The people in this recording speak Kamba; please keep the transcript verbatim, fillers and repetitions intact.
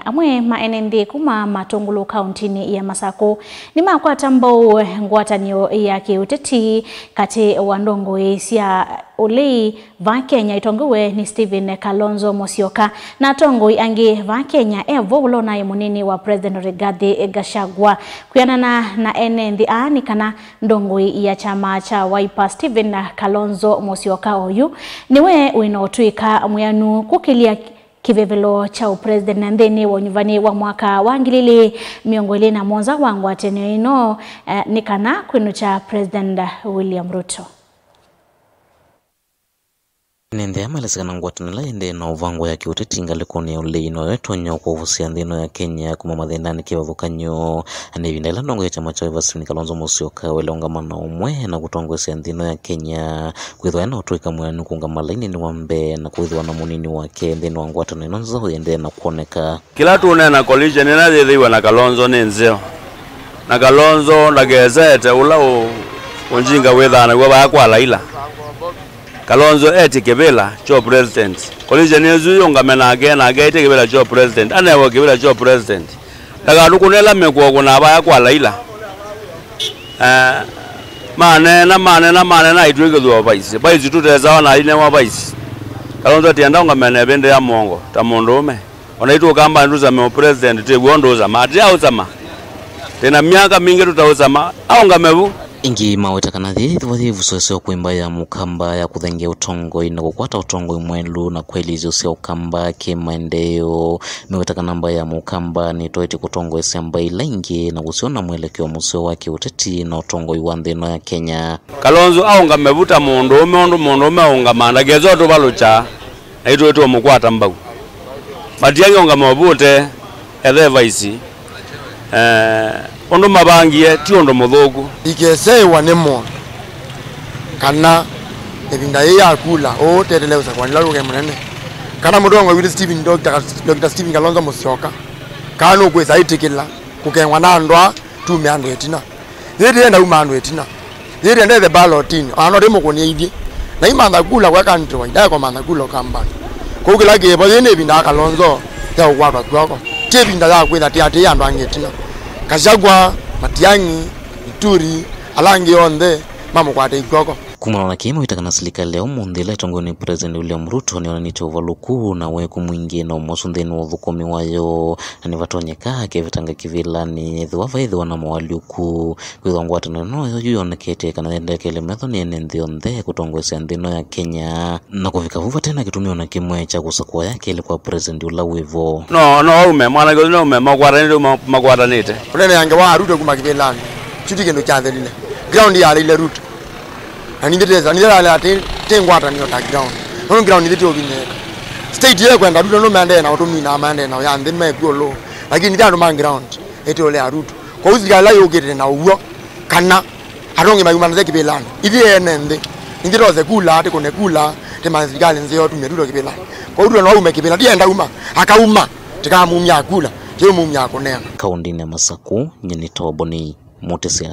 Amwe ma ene nthĩ kuma Matũngũlũ kauntinĩ ya Masakũ nĩmakwata mbau ngwatanĩo ya kĩũteti katĩ wa ndongoi sya ũlei vaa Kenya itongoew'e nĩ Stephen Kalonzo Musyoka na atongoi angĩ vaa Kenya, e vo ũla ũnaĩ mũnini wa President Rigathi Gachagua. Kwĩanana na ene nthĩ aa nĩ kana ndongoi ya kyama kya Wiper Stephen Kalonzo Musyoka oyu nĩwe wĩna ũtw'ĩka mwĩanu kũkĩlya kĩvevelo kya ũpresident nthĩnĩ wa ũnyuvanĩ wa mwaka wa ngili ilĩ mĩongo ĩlĩ na mũonza wa ngwatanĩo ĩno, eh, nĩ kana kwĩnũkya President William Ruto. Ene nthĩ aa maelesya kana ngwatanĩo ĩla ĩendee na ũvango ya kĩũteti ngalĩkonĩ ya ũlei noyo ĩtonya kũvusya nthĩ ĩno ya Kenya kuma mathĩnanĩ kĩvathũkany'o. Na ĩvinda ĩla ndongoi ya kyama kya Wiper Stephen Kalonzo Musyoka waĩle ũngama na ũmwe na kũtongoesya nthĩ ĩno ya Kenya, kwĩthĩwa ena ũtũĩka mwĩanu kũngama lainĩnĩ wa mbee na kwĩthĩwa na mũnini wake nthĩnĩ wa ngwatanĩo ĩno nzaũ yĩendee na kwoneka. Kĩla tũneena coalition ĩla yĩthĩiwe na Kalonzo nĩ nzeo. Na Kalonzo ndakesete ũla ũ-, ũnjinga wĩthaa naw'o vaya kwa Laila. Kalonzo etye kĩvĩla kyo president. Coalition ĩsu yũngame nake, nake aĩtye kĩvĩla kyo president. Anewe kĩvĩla kyo president. Ndakatũkũne ĩla mĩkũo kũnaa vaya kwa Laila. Eh, maneena, maneena, maneena, aitw'ĩkĩthw'a vice. Vice tũtesawa na ainewa vice. Kalonzo atienda ũngamene ĩvĩndĩ ya mũongo ta mũndũũme. Ona itũ Ũkamba nĩtũsame ũ president, twĩw'a ũndũ ũsama. Ati aũsama. Twĩna myaka mingĩ tũtaũsama. Aũngame vu. Ĩngĩ maweta kana yĩthĩwa yĩ ĩvuso ĩseo kwĩ mbaĩ ya Mũkamba ya kũthengeea ũtongoi na kũkwata ũtongoi mwerũ na kwelĩsya ũseo Ũkamba kĩ maendeeo. Meweta kana mbaĩ ya Mũkamba nĩtoetye kũtongoesya mbaĩ ila ingĩ na kũsyona mwelekeo mũseo wa kĩũteti na ũtongoi wa nthĩ ĩno ya Kenya. Kalonzo aũngame vu ta mũndũũme ũndũ mũndũũme aũngamaa, ndakesa ũtũvalũkya, naitũ nĩtũũmũkwata mbau. Matiang'i aũngame ũvute, ethe vice. Eh, ũndũ mavangie ti ũndũ mũthũku. Ndikeseĩwa nĩ mũndũ kana ĩvinda yĩĩ ya kula ũũ tetelee ũsakũani ũla wĩ mũnene, kana mũtongoi witũ Stephen, Doctor Ka-, Doctor Stephen Kalonzo Musyoka, kana nũkwĩsa ĩtĩkĩla kũkengwa na andũ aa tume andũ ĩtina. Yĩĩ ndĩenda uma andũ ĩtina. Yĩĩ ndĩenda ethe balotini, ona no ndĩmũkũnĩe ithyĩ. Na imantha kula kwa country wide, ndaekomantha kula Ũkambani. Kwoou kĩla kĩvo, yĩĩ nĩ ĩvinda ya Kalonzo ya ũkwatwa kw'oko. Ti ĩvinda ya kwĩtha tĩatĩĩa andũ angĩ ĩtina. Gachagua, Matiang'i, Ituri, ala angĩ onthe mamũkwate kw'oko. Kumana na kĩĩ, mawĩta kana silikalĩ ya ũmũnthĩ ĩla ĩtongoew'e nĩ President William Ruto nĩyonanĩtye ũvalũku na weku mwingĩ na ũmosu nthĩnĩ wa ũthũkũmi wayo, na nĩvatonyeka akevĩtanga kĩvĩlanĩ ethĩwa vaĩthĩwa na moalyũku. Kwĩthwa ngwatanĩo ĩno yu yonekete kana yendekelwe metho nĩ ene nthĩ yonthe kũtongoesya nthĩ ĩno ya Kenya, na kũvika vu vate na kĩtumi o na kĩmwe kya kũsakũa ya kelĩ kwa president ũla wĩ vo. No, no aume, mwanake ũsu no aume, makwatanĩte, ma-, makwatanĩte. Ũnene yange wa Ruto kuma kĩvĩlanĩ, kyu ti kĩndũ kyathelile. Ground yaleile Ruto. Na nithe tesa, nithe lale ati, ti ngwatanĩo ta ground. Nũndũ ground nithe ti ũvinyeka. State yekwenda Ruto nũndũ maendee na ũtũmina, maendee na ya nthĩ mekw'ũlũ. Lakini nithe andũ ma ground, ĩtĩ ũlea Ruto. Kwoou silikalĩ ĩla yũkĩte na ũw'o, kana atongi mayumanĩsya kĩvĩlanĩ. Ithyĩ ene nthĩ, nithyĩ tose kula, tĩkũne kula, tĩmanye silikalĩ nzeo, tumie Ruto kĩvĩlanĩ. Kwoou Ruto no aume kĩvĩla, ndienda uma, akauma, tĩkamumya kula, tĩũmumya kũneena. Kaũndĩnĩ ya Masakũ, nyie nĩ Toboni Mũtĩsya.